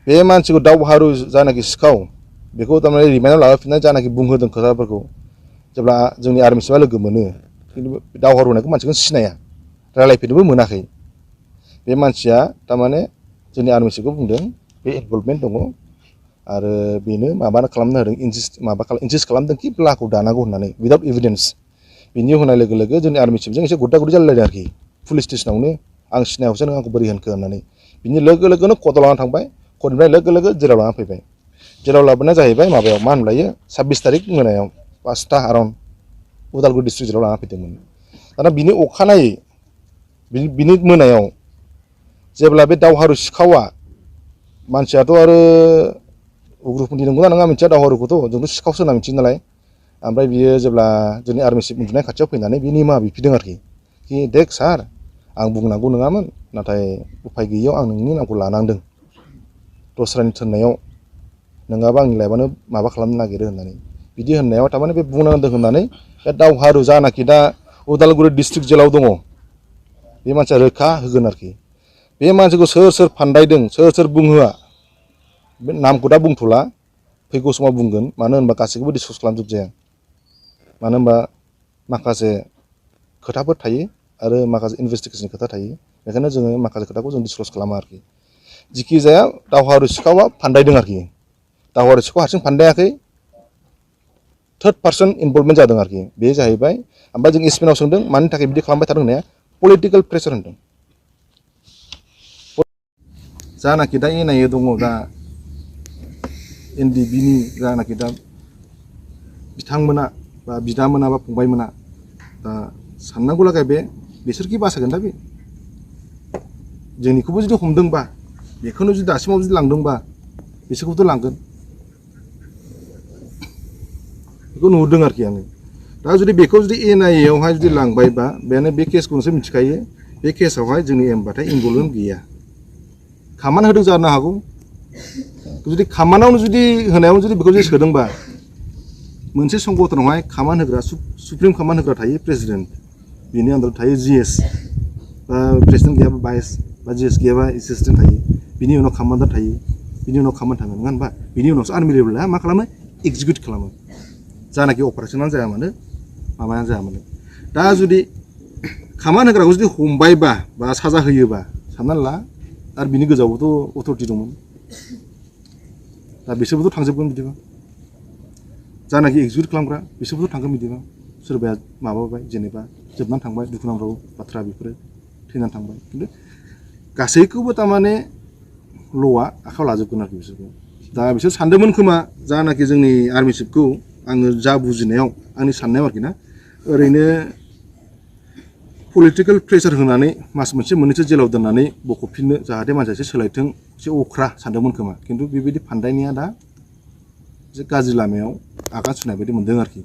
बे मानसिखौ दावहारु जानाखि सिखाव बेखौ थारमाने रिमाइन्डआव लाबोफिननानै जानाखि बुंहोदों खोथाफोरखौ जेब्ला जोंनि आर्मि चिफआ लोगो मोनो खिन्थु दावहारु होनायखौ मानसिखौ सिनाया रायलायफेरनोबो मोनाखै बे मानसिया थारमाने जोंनि आर्मि चिफखौ बुंदों बे इनभल्भमेन्ट दङ आरो बेनो माबा खालामनो होदों इनसिस्ट खालामदों कि ब्लाखौ दानांगौ होननानै उइदाउट एभिडेन्स बिनि होनाय लोगो लोगो जोंनि आर्मि चिफजों एसे गुद्दा गुद्दि जालायलायदों आरोखि पुलिस स्टेसनावनो आं सिनायावसो नों आंखौ बोरै होनखो होननानै बिनि लोगो लोगोनो कर्टआव लानानै थांबाय कर्टनिफ्राय लोगो लोगो जेराव लाना फैबाय जेराव लाबोनाया जाहैबाय माबायाव मा होनलायो 26 तारिख मोनायाव 5टा अराउन्ड उदालगुरि डिस्ट्रिक्ट जेराव लाना फैदोंमोन दाना बिनि अखानायै बिनि मोनायाव जेब्ला बे दावहारु सिखावा मानसियाथ' आरो उग्रपन्थी नंगौना नङा मिथिया दावहारुखौथ' जोंथ' सिखावसो होनना मिथियो नालाय ओमफ्राय बियो जेब्ला जोंनि आर्मि चिफ उन्दुनाय खाथियाव फैनानै बे निमाहा बिफिदों आरोखि कि देख सार आं बुंनांगौ नङामोन नाथाय उफाय गैयैयाव आं नोंनि नामखौ लानांदों दस्रानि थिननायाव नङाबा आंनि लाइफआनो माबा खालामनो नागिरो होननानै बिदि होननायाव थारमाने बे बुंनांदों होननानै बे दावहारु जानाखि दा उदालगुरि डिस्ट्रिक्ट जेलाव दङ बे मानसिया रोखा होगोन आरोखि बे मानसिखौ सोर फान्दायदों सोर बुंहोआ बे नामखौ दा बुंथ'ला फैगौ समाव बुंगोन मानो होनबा गासैखौबो डिसकस खालामजोबजाया मानो होनबा माखासे खोथाफोर थायो आरो माखासे इनभेस्टिगेशननि खोथा थायो बेखायनो जोङो माखासे खोथाखौ जों डिसकस खालामा आरोखि जिखि जाया दावहारु सिखावा फान्दायदों आरोखि दावहारु सिखाव हारसिं फान्दायाखै थर्ड पार्सन इनभल्भमेन्ट जादों आरोखि बे जाहैबाय ओमफ्राय जों एसपिनाव सोंदों मानि थाखाय बिदि खालामबाय थादों होननाया पलिटिकेल प्रेसार होनदों जानाखि दा एनआइए दङ दा एनडिबिनि जानाखि दा बिथांमोना बा बिदामोना बा फंबायमोना दा साननांगौ लागाय बे बिसोरखि बासायगोन दा बे जोंनिखौबो जुदि हमदोंबा बेखौनो जुदि दासिमाव जुदि लांदोंबा बिसोरखौथ' लांगोन बेखौ नुहुरदों आरोखि आङो दा जुदि बेखौ जुदि एनआइएआवहाय जुदि लांबायबा बेनो बे केसखौ नोंसोर मिथिखायो बे केसावहाय जोंनि एमबाथाय इनभल्भमेन्ट गैया खामान होदों जानो हागौ जुदि खामानावनो जुदि होनायावनो जुदि बेखौ जुदि सोदोंबा मोनसे संगठनावहाय खामान होग्रा सुप्रिम खामान होग्रा थायो प्रेसिडेन्ट बिनि आन्दाराव थायो जिएस बा प्रेसिडेन्ट गैयाबा भाइस बा जिएस गैयाबा एसिस्टेन्ट थायो बिनि उनाव खामान्डार थायो बिनि उनाव खामान थाङो नङा होनबा बिनि उनावसो आर्मि लेभेला मा खालामो एक्जिकिउट खालामो जानाखि अपारेसनानो जाया मानो माबायानो जाया मानो दा जुदि खामान होग्राखौ जुदि हमबायबा बा साजा होयोबा साननानै ला आरो बिनि गोजावबोथ' अथरिटि दंमोन दा बिसोरबोथ' थांजोबगोन बिदिबा जानाखि एक्जिकिउट खालामग्रा बिसोरबोथ' थांगोन बिदिबा सोरबाया माबाबाय जेनेबा जोबनानै थांबाय दुखुनांथाव बाथ्रा बेफोरो थैनानै थांबाय खिन्थु गासैखौबो थारमाने ल'आ आखायाव लाजोबगोन आरोखि बिसोरखौ दा बिसोर सानदोंमोन खोमा जानाखि जोंनि आर्मि चिफखौ आङो जा बुजिनायाव आंनि साननायाव आरोखि ना ओरैनो पलिटिकेल प्रेसार होनानै मास मोनसे मोननैसो जेलाव दोननानै बख'फिननो जाहाथे मानसिया एसे सोलायथों एसे अख्रा सानदोंमोन खोमा खिन्थु बेबायदि फान्दायनाया दा एसे गाज्रि लामायाव आगान सुरनाय बायदि मोनदों आरोखि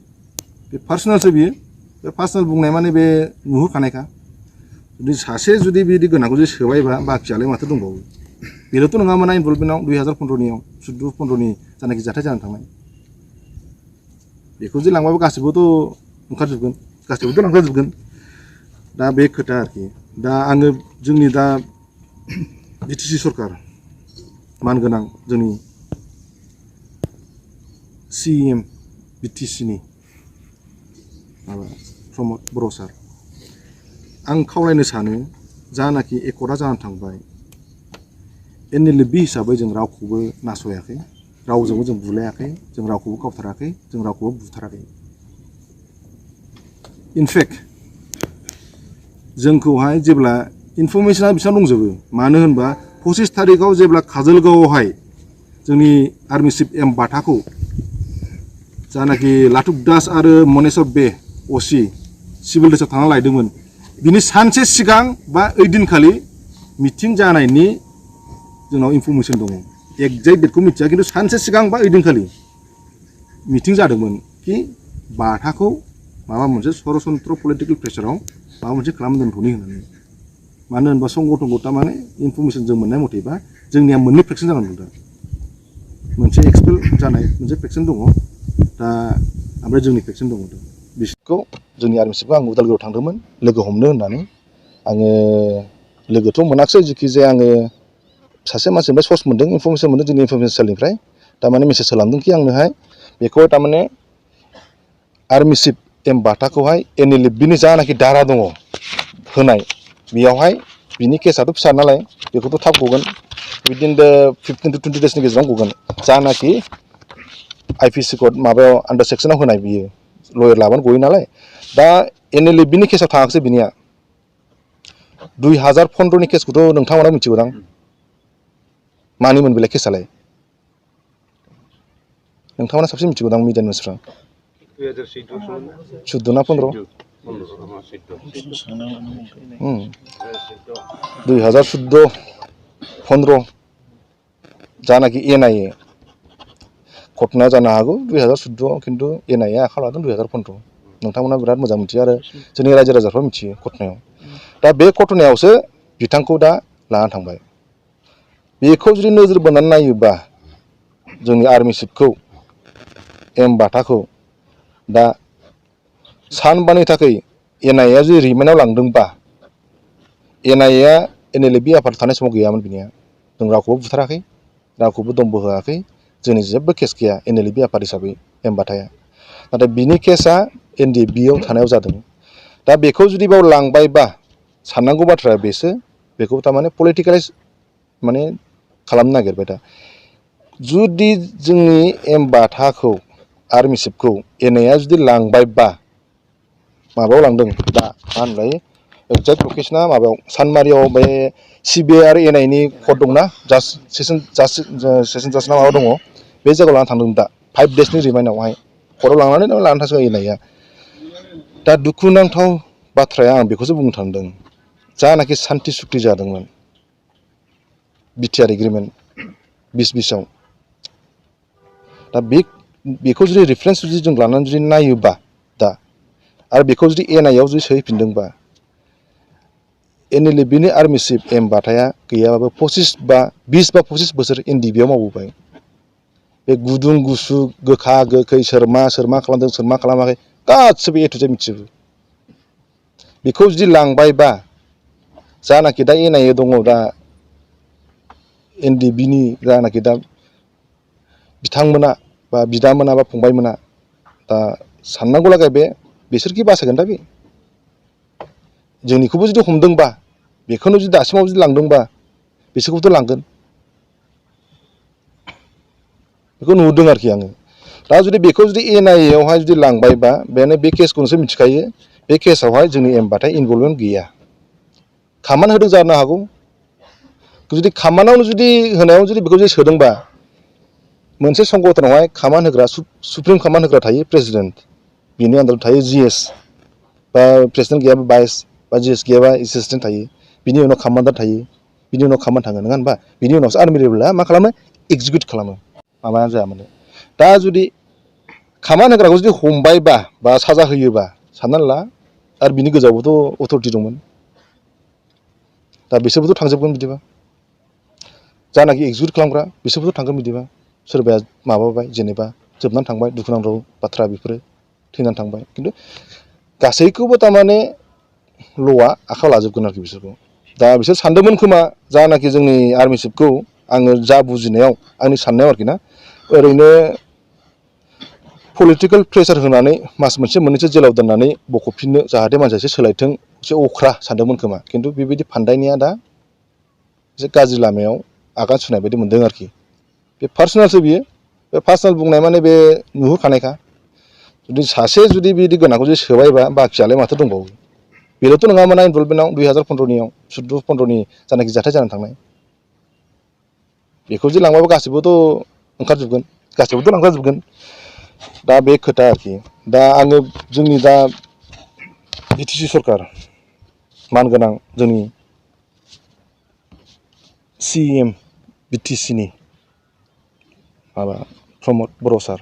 बे पार्सनेलसो बियो बे पार्सनेल बुंनाय माने बे नुहुरखानायखा जुदि सासे जुदि बिदि गोनांखौ जुदि सोबायबा बाखियालाय माथो दंबावो बेल'थ' नङामोन इनभल्भमेन्टआव 2015नियाव 14-15नि जानाखि जाथाय जानानै थांनाय बेखौ जे लांबाबो गासिबोथ' ओंखारजोबगोन गासिबोथ' लांखाजोबगोन दा बे खोथा आरोखि दा आङो जोंनि दा बिटिसि सरकार मानगोनां जोंनि सिएम बिटिसिनि माबा प्रमद बर' सार आं खावलायनो सानो जानाखि एकर्डआ जानानै थांबाय एनएलएफबि हिसाबै जों रावखौबो नासयाखै रावजोंबो जों बुलायाखै जों रावखौबो गावथाराखै जों रावखौबो बुथाराखै इनफेक्ट जोंखौहाय जेब्ला इनफरमेसना बिसिनाव दंजोबो मानो होनबा 25 तारिखआव जेब्ला काजलगावआवहाय जोंनि आर्मि चिफ एम बाथाखौ जानाखि लाथुक दास आरो मनेस्वर बे असि सिभिल ड्रेसाव थांना लायदोंमोन बिनि सानसे सिगां बा ओइदिनखालि मिटिं जानायनि जोंनाव इनफरमेसन दङ एक्जेक्ट डेटखौ मिथिया खिन्थु सानसे सिगां बा ओइदिनखालि मिटिं जादोंमोन कि बाथाखौ माबा मोनसे सरासनस्रा पलिटिकेल प्रेसाराव माबा मोनसे खालामनो दोनथ'नि होननानै मानो होनबा संगठनखौ थारमाने इनफरमेसन जों मोननाय मथेबा जोंनिया मोननै फेक्सन जानानै दं दा मोनसे एक्सपेल जानाय मोनसे फेक्सन दङ दा ओमफ्राय जोंनि फेक्सन दङ दा बिसोरखौ जोंनि आर्मि चिफखौ आं उदालगुरियाव थांदोंमोन लोगो हमनो होननानै आङो लोगोथ' मोनाखिसै जिखि जाया आङो सासे मानसिनिफ्राय सर्स मोन्दों इनफरमेसन मोन्दों जोंनि इनफरमेसन सेलनिफ्राय थारमाने मेसेज होलांदोंखि आंनोहाय बेखौ थारमाने आर्मि चिफ एम बाथाखौहाय NLFBनि जानाखि दारा दङ होनाय बेयावहाय बिनि केसाथ' फिसा नालाय बेखौथ' थाब गगोन विदिन द 15 to 20 daysनि गेजेराव गगोन जानाखि IPC कड माबायाव आन्डार सेक्सनाव होनाय बियो लयार लाबानो गयो नालाय दा NLFBनि केसाव थाङाखिसै बिनिया 2015नि केसखौथ' नोंथांमोना मिथिगौदां मानिमोन बेलाय केसालाय नोंथांमोना साबसिन मिथिगौदां मिडियानि मानसिफ्रा 14 ना 15 2014-15 जानाखि NIA घटना जानो हागौ 2014 खिन्थु NIA आखायाव लादों 2015 नोंथांमोना बिराद मोजां मिथियो आरो जोंनि रायजो राजाफ्रा मिथियो घटनायाव दा बे घटनायावसो बिथांखौ दा लाना थांबाय बेखौ जुदि नोजोर बोनानै नायोबा जोंनि आर्मि चिफखौ एम बाथाखौ दा सानबानि थाखाय NIA जुदि रिमान्डआव लांदोंबा NIA NLFB आफाद थानाय समाव गैयामोन बिनिया जों रावखौबो बुथाराखै रावखौबो दमबो होआखै जोंनि जेबो केस गैया NLFB आफाद हिसाबै एम बाथाया नाथाय बिनि केसा NDFBआव थानायाव जादों दा बेखौ जुदि बेयाव लांबायबा साननांगौ बाथ्राया बेसो बेखौ थारमाने पलिटिकेलाइज माने खालामनो नागिरबाय दा जुदि जोंनि एम बाथाखौ आर्मि चिफखौ NIA जुदि लांबायबा माबायाव लांदों दा मा होनलाय एक्जेक्ट लकेसना माबायाव सानमारियाव बे CBI आरो NIAनि कर्ट दंना सेसन जाज ना माबा दङ बे जायगायाव लाना थांदों दा 5 daysनि रिमाइन्डआवहाय कर्टआव लानानै लाना थांसिगोन NIA दा दुखुनांथाव बाथ्राया आं बेखौसो बुंनो थांदों जानाखि सान्थि सुक्ति जादोंमोन बिटिआर एग्रिमेन्ट 2020आव दा बेखौ जुदि रेफारेन्स जुदि जों लानानै जुदि नायोबा दा आरो बेखौ जुदि NIAआव जुदि सोहैफिनदोंबा NLFBनि आर्मि चिफ एम बाथाया गैयाबाबो 20 बा 25 बोसोर NDBआव मावबोबाय बे गुदुं गुसु गोखा गोखै सोर मा खालामदों सोर मा खालामाखै गासिबो A to Z मिथिजोबो बेखौ जुदि लांबायबा जानाखि दा NIA दङ दा NDBनि जानाखि दा बिथांमोना बा बिदामोना बा फंबायमोना दा साननांगौ लागा बे बिसोरखि बासायगोन दा बे जोंनिखौबो जुदि हमदोंबा बेखौनो जुदि दासिमाव जुदि लांदोंबा बिसोरखौथ' लांगोन बेखौ नुदों आरोखि आङो दा जुदि बेखौ जुदि NIAआवहाय जुदि लांबायबा बेनो बे केसखौसो मिथिखायो बे केसावहाय जोंनि एम बाथाया इनभल्भमेन्ट गैया खामान होदों जानो हागौ जुदि खामानावनो जुदि होनायाव जुदि बेखौ जुदि सोदोंबा मोनसे संगठनावहाय खामान होग्रा सुप्रिम खामान होग्रा थायो प्रेसिडेन्ट बिनि आन्दाराव थायो GS बा प्रेसिडेन्ट गैयाबा भाइस बा GS गैयाबा एसिस्टेन्ट थायो बिनि उनाव कामान्डार थायो बिनि उनाव कामान थाङो नङा होनबा बिनि उनावसो आर्मि लेभेला मा खालामो एक्जिकिउट खालामो माबायानो जाया माने दा जुदि खामान होग्राखौ जुदि हमबायबा बा साजा होयोबा साननानै ला आरो बिनि गोजावबोथ' अथरिटि दंमोन दा बिसोरबोथ' थांजोबगोन बिदिबा जानाखि एक्जिकिउट खालामग्रा बिसोरबोथ' थांगोन बिदिबा सोरबाया माबाबाय जेनेबा जोबनानै थांबाय दुखुनांथाव बाथ्रा बेफोरो थैनानै थांबाय खिन्थु गासैखौबो थारमाने ल'आ आखायाव लाजोबगोन आरोखि बिसोरखौ दा बिसोर सानदोंमोन खोमा जानाखि जोंनि आर्मि चिफखौ आङो जा बुजिनायाव आंनि साननायाव आरोखि ना ओरैनो पलिटिकेल प्रेसार होनानै मास मोनसे मोननैसो जेलाव दोननानै बख'फिननो जाहाथे मानसिया एसे सोलायथों एसे अख्रा सानदोंमोन खोमा खिन्थु बेबायदि फान्दायनाया दा एसे गाज्रि लामायाव आगान सुरनाय बायदि मोनदों आरोखि बे पार्सनेलसो बियो बे पार्सनेल बुंनाय माने बे नुहुरखानायखा जुदि सासे जुदि बिदि गोनांखौ जुदि सोबायबा बाखियालाय माथो दंबावो बेल'थ' नङामोन इनभल्भमेन्टआव 2015नियाव 14-15नि जानाखि जाथाय जानानै थांनाय बेखौ जुदि लांबाबो गासिबोथ' ओंखारजोबगोन गासिबोथ' लांखाजोबगोन दा बे खोथा आरोखि दा आङो जोंनि दा BTC सरकार मानगोनां जोंनि CM BTCनि माबा प्रमद बर' सार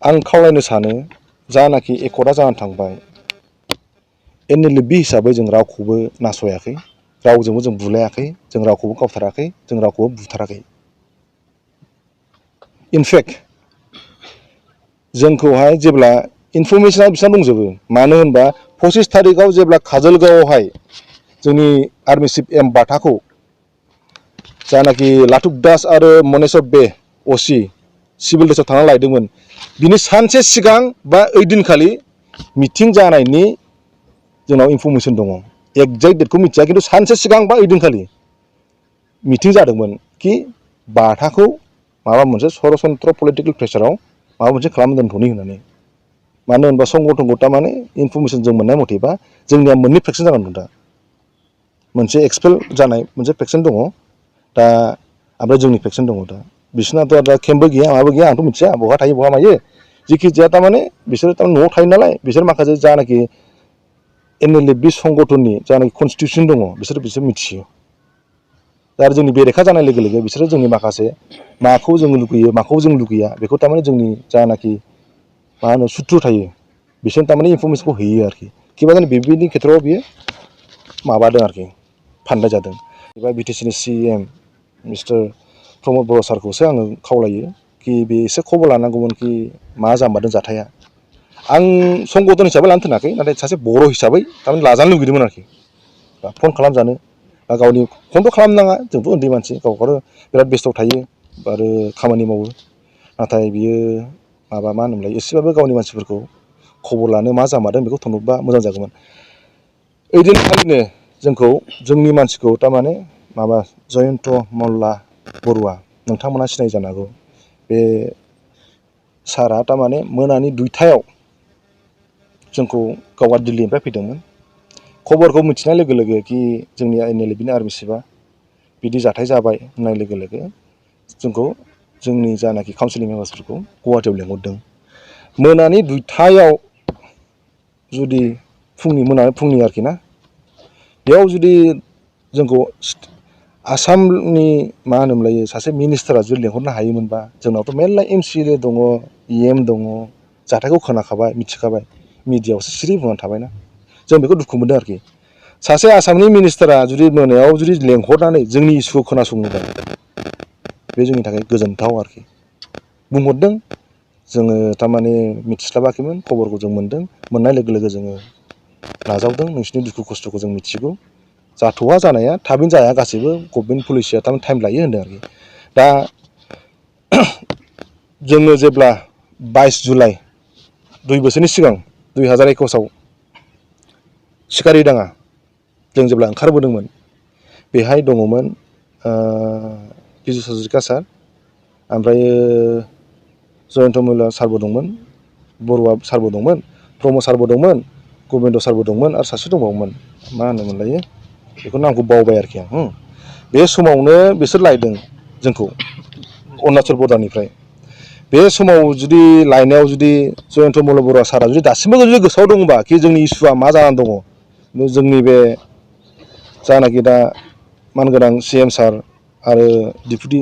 आं खावलायनो सानो जानाखि एकर्डआ जानानै थांबाय NLFB हिसाबै जों रावखौबो नासयाखै रावजोंबो जों बुलायाखै जों रावखौबो गावथाराखै जों रावखौबो बुथाराखै इनफेक्ट जोंखौहाय जेब्ला इनफरमेसना बिसिनाव दंजोबो मानो होनबा 25 थारिखआव जेब्ला काजलगावआवहाय जोंनि आर्मि चिफ एम बाथाखौ जानाखि लाथुक दास आरो मनेस्वर बे असि सिभिल ड्रेसाव थांना लायदोंमोन बिनि सानसे सिगां बा ओइदिनखालि मिटिं जानायनि जोंनाव इनफरमेसन दङ एक्जेक्ट डेटखौ मिथिया खिन्थु सानसे सिगां बा ओइदिनखालि मिटिं जादोंमोन कि बाथाखौ माबा मोनसे सरासनस्रा पलिटिकेल प्रेसाराव माबा मोनसे खालामना दोनथ'नि होननानै मानो होनबा संगठनखौ थारमाने इनफरमेसन जों मोननाय मथेबा जोंनिया मोननै फ्रेक्सन जानानै दं दा मोनसे एक्सपेल जानाय मोनसे फ्रेक्सन दङ दा ओमफ्राय जोंनि फ्रेक्सन दङ दा बिसोरनाथ' दा केम्पबो गैया माबो गैया आंथ' मिथिया बहा थायो बहा मायो जिखि जाया थारमाने बिसोरो थारमाने न'आव थायो नालाय बिसोर माखासे जानाखि एनएलएफबि संगठननि जानाखि कनस्टिटिउसन दङ बिसोर मिथियो दा आरो जोंनि बेरेखा जानाय लोगो लोगो बिसोरो जोंनि माखासे माखौ जों लुगैयो माखौ जों लुगैया बेखौ थारमाने जोंनि जानाखि मा होनो सुथ्रु थायो बिसोर थारमाने इनफरमेसनखौ होयो आरोखि किबा जानि बेनि खेथ्रआव बियो माबादों आरोखि फान्दाय जादों एबा बिटिसिनि सिएम मिस्टार प्रमद बर' सारखौसो आङो खावलायो कि बे एसे खबर लानांगौमोन कि मा जामारदों जाथाया आं संगठन हिसाबै लानो थिनाखै नाथाय सासे बर' हिसाबै थारमाने लाजानो लुगैदोंमोन आरोखि फन खालामजानो बा गावनि फनथ' खालामनाङा जोंथ' उन्दै मानसि गावखौनो बिराद बेस्थ' थायो आरो खामानि मावो नाथाय बियो माबा मा होनोमोनलाय एसेबाबो गावनि मानसिफोरखौ खबर लानो मा जामारदों बेखौ थनोबा मोजां जागौमोन ओइदिनखालिनो जोंखौ जोंनि मानसिखौ थारमाने माबा जयन्त मल्ला बरुवा नोंथांमोना सिनाय जानो हागौ बे सारा थारमाने मोनानि 2टायाव जोंखौ गावआ दिल्लीनिफ्राय फैदोंमोन खबरखौ मिथिनाय लोगो लोगो कि जोंनि एनएलएफबिनि आर्मि चिफआ बिदि जाथाय जाबाय होननाय लोगो लोगो जोंखौ जोंनि जानाखि काउन्सिलिं मेम्बार्सफोरखौ गुवाहाटियाव लेंहरदों मोनानि 2टायाव जुदि फुंनि आरोखि ना बेयाव जुदि जोंखौ आसामनि मा होनोमोनलाय सासे मिनिस्टारा जुदि लेंहरनो हायोमोनबा जोंनावथ' मेरला एमसिएलए दङ इएम दङ जाथायखौ खोनाखाबाय मिथिखाबाय मिडियाआवसो सिरि बुंनानै थाबायना जों बेखौ दुखु मोनदों आरोखि सासे आसामनि मिनिस्टारा जुदि मोनायाव जुदि लेंहरनानै जोंनि इसुखौ खोनासंनोबा बे जोंनि थाखाय गोजोनथाव आरोखि बुंहरदों जोङो थारमाने मिथिस्लाबाखैमोन खबरखौ जों मोनदों मोननाय लोगो लोगो जोङो नाजावदों नोंसिनि दुखु खस्थ'खौ जों मिथिगौ जाथ'वा जानाया थाबैनो जाया गासैबो गभर्नमेन्ट पलिसिया थारमाने टाइम लायो होनदों आरोखि दा जोङो जेब्ला 22 जुलाइ 2 बोसोरनि सिगां 2021आव सिकारिडाङा जों जेब्ला ओंखारबोदोंमोन बेहाय दङमोन बिजु हाजरिका सार ओमफ्राय जयन्त मल्ल सारबो दंमोन बरुवा सारबो दंमोन प्रमद सारबो दंमोन गबिन्द सारबो दंमोन आरो सासे दंबावोमोन मा होनोमोनलायो बेखौ नामखौ बावबाय आरोखि आं बे समावनो बिसोर लायदों जोंखौ अरुणाचल बर्डारनिफ्राय बे समाव जुदि लायनायाव जुदि जयन्त मल्ल बरुवा सारा जुदि दासिमबो जुदि गोसोआव दङबा कि जोंनि इसुआ मा जानानै दङ जोंनि बे जानाखि दा मानगोनां सिएम सार आरो डिपुटि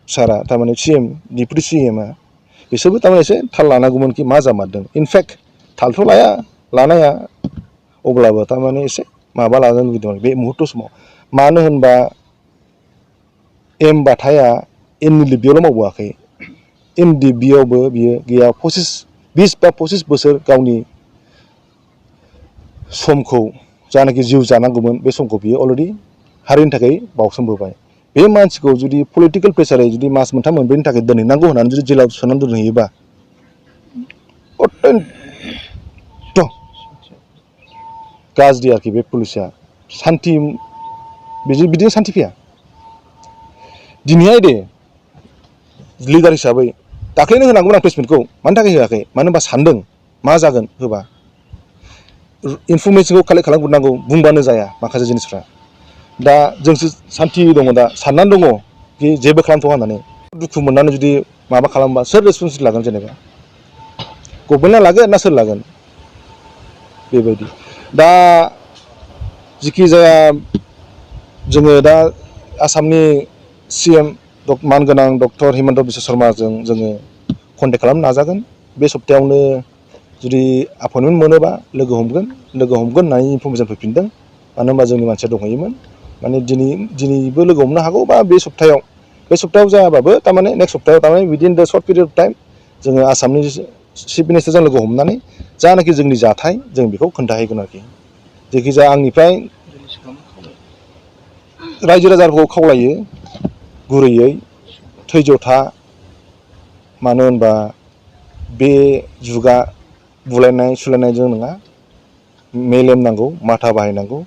सारा थारमाने डिपुटि सिएमआ बिसोरबो थारमाने एसे थाल लानांगौमोन कि मा जामारदों इनफेक्ट थालथ' लानाया अब्लाबो थारमाने एसे माबा लानो लुबैदोंमोन बे मुहुर्त समाव मानो होनबा एम बाथाया एनएलएफबियावल' मावबोआखै एनडिएफबियावबो बियो गैया 20 बा 25 बोसोर गावनि समखौ जानाखि जिउ जानांगौमोन बे समखौ बियो अलरेडि हारिनि थाखाय बावसोमबोबाय बे मानसिखौ जुदि पलिटिकेल प्रेसारै जुदि मास मोनथाम मोनब्रैनि थाखाय दोनहैनांगौ होननानै जुदि जेलाव सोनानै दोनहैयोबा अत्यन्त गाज्रि आरोखि बे पुलिसा सान्थि बिदिनो सान्थि फैया दिनैहाय दे लिडार हिसाबै दाख्लैनो होनांगौमोन आं प्रेसमिटखौ मानि थाखाय होआखै मानो होनबा सानदों मा जागोन होबा इनफरमेसनखौ कालेक्ट खालामग्रोनांगौ बुंबानो जाया माखासे जिनिसफ्रा दा जोंसो सान्थि दङ दा साननानै दङ कि जेबो खालामथ'वा होननानै दुखु मोननानै जुदि माबा खालामबा सोर रेसपन्सिबिलिटि लागोन जेनेबा गभर्नमेन्टआ लागोन ना सोर लागोन बेबायदि दा जिखि जाया जोङो दा आसामनि सिएम मानगोनां डक्टर हिमन्त बिश्व शर्माजों जोङो कन्टेक्ट खालामनो नाजागोन बे सप्तायावनो जुदि एपइन्टमेन्ट मोनोबा लोगो हमगोन होननानै इनफरमेसन फैफिनदों मानो होनबा जोंनि मानसिया दंहैयोमोन माने दिनैबो लोगो हमनो हागौ बा बे सप्तायाव जायाबाबो थारमाने नेक्स्ट सप्तायाव थारमाने विदिन द सर्ट पिरियड अफ टाइम जोङो आसामनि चिफ मिनिस्टारजों लोगो हमनानै जानाखि जोंनि जाथाय जों बेखौ खोन्थाहैगोन आरोखि जायखिजाया आंनिफ्राय रायजो राजाफोरखौ खावलायो गुरैयै धैज्य था, मानो होनबा बे जुगा बुलायनाय सुलायनायजों नङा, मेलेम नांगौ, माथा बाहायनांगौ।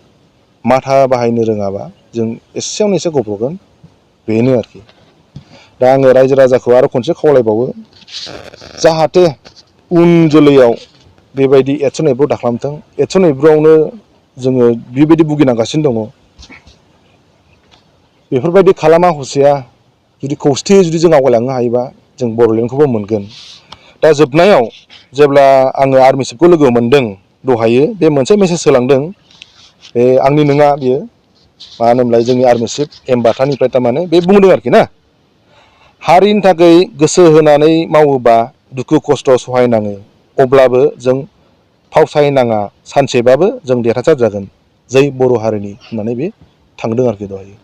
माथा बाहायनो रोङाबा जों एसेयावनो एसे गब्र'गोन, बेनो आरोखि। दा आङो रायजो राजाखौ आरो खनसे खावलायबावो, जाहाथे उन जोलैयाव बेबायदि एदसन एब्र' दाखालामथों। एदसन एब्र'आवनो जोङो बेबायदि भुगिनांगासिनो दङ। बेफोरबायदि खालामा हसिया जुदि खौसेथियै जुदि जों आवगायलांनो हायोबा जों बड'लेण्डखौबो मोनगोन। दा जोबनायाव जेब्ला आङो आर्मि चिफखौ लोगो मोनदों दहायो, बे मोनसे मेसेज होलांदों, बे आंनि नङा बियो, मानो होनोब्ला जोंनि आर्मि चिफ एम बाथानिफ्राय थारमाने बे बुंदों आरोखि ना, हारिनि थाखाय गोसो होनानै मावोबा दुखु खस्थ' सहायनाङो, अब्लाबो जों फावसायनाङा, सानसेबाबो जों देरहासार जागोन, जै बर' हारिनि होननानै बे थांदों आरोखि दहायो।